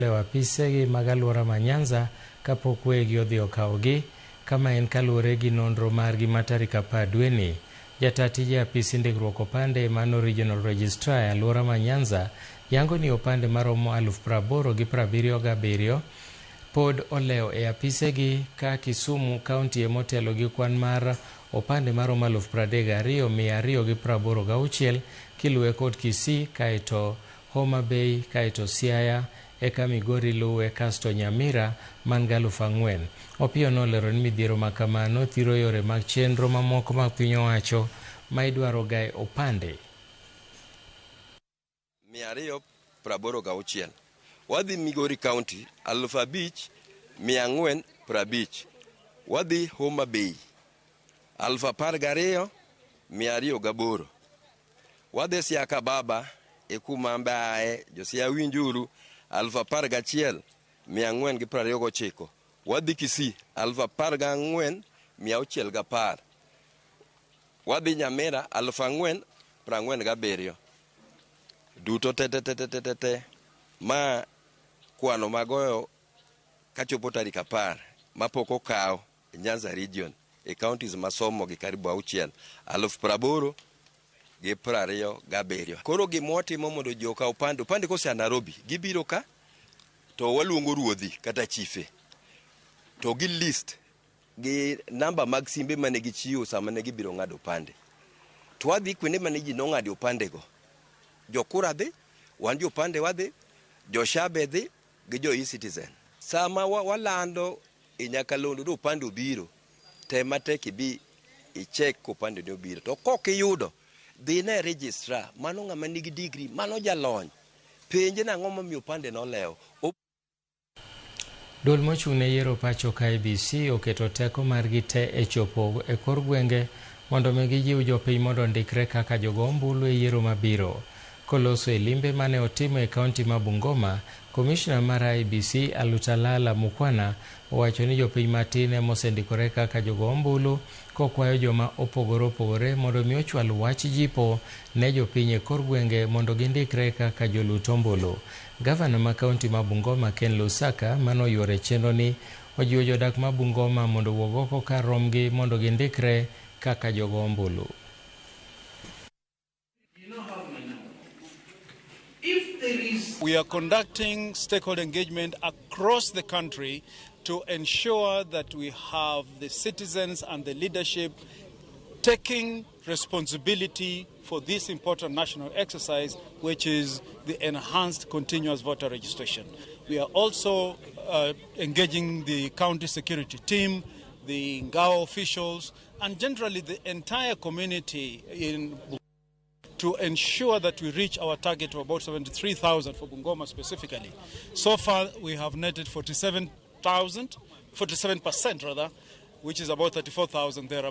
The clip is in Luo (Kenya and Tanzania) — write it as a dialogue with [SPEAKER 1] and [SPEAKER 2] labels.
[SPEAKER 1] Olewo apisegi mag aluora ma Nyanza kapok wegi odhi okawogi kama en kaluwore gi nonro margi ma tarik 10 dweni. Jata tije apisi ndikruok opande mano Regional Registrar e aluora ma Nyanza yango ni opande maromo 80,077 pod olewo e apisegi ka Kisumu kaunti emotelo gi kwan mar opande maromo 32,286 kiluwe kod Kisii kaeto Homa Bay kaeto Siaya eka Migori luwe kasto Nyamira man gi 4,000. Opiyo nolero ni midhiero makamano thiro yore mag chenro mamoko mag piny owacho ma idwaro gae opande.
[SPEAKER 2] 286. Wadhi Migori County 5,450. Wadhi Homa Bay 12,208. Wadhi Siaya Baba e kuma ambe aye Josiaya winjuru 11,429. Wadhi Kisii 14,610. Wadhi Nyamira 4,047. Duto te te te te te te ma kwano magoyo kachopo tarik 10 mapok okaw Nyanza region e counties masomo gi karibu 6 80,027. Koro gima watimo mondo ji okaw opande, opande kosea Nairobi gibiro ka to waluongo ruodhi kata chife to gi list gi namba mag simbe mane gichiwo sama ne gibiro ng'ado opande. To wadhi kuonde mane ji nong'ade opande go. Jokura dhi, wan jo opande wadhi, jo SHA be dhi gi jo e-citizen. Sama walando e nyakalondo ni opande obiro, tem matek ibi icheck kopande ni obiro. To kok iyudo, dhi ne registrar, mano ng'ama nigi degree, mano jalony. Penje nang'o momiyo opande nolewo.
[SPEAKER 1] Duol mochung' ne yiero pacho ka IEBC oketo teko margi te e chopo e kor gwenge mondo mi gijiw jopiny mondo ondikre kaka jogo ombulu e yiero mabiro. Koloso e limbe mane otimo e kaunti ma Bungoma, komishna mar IEBC Alutalala Mukwana owacho ni jopiny matin ema osendikore kaka jogo ombulu kokwayo joma opogore opogore mondo mi ochwal wach jipo ne jopiny e kor gwenge mondo gindikre kaka jolut ombulu. Gavana ma kaunti ma Bungoma Ken Lusaka manoyuoro e chenro ni ojiwo jodak ma Bungoma mondo owuog oko kar romgi mondo gindikre kaka jogo ombulu.
[SPEAKER 3] We are conducting stakeholder engagement across the country to ensure that we have the citizens and the leadership taking responsibility for this important national exercise, which is the enhanced continuous voter registration. We are also engaging the county security team, the NGAO officials, and generally the entire community in to ensure that we reach our target of about 73,000 for Bungoma specifically. So far, we have netted 47,000, 47% rather, which is about 34,000 thereabouts.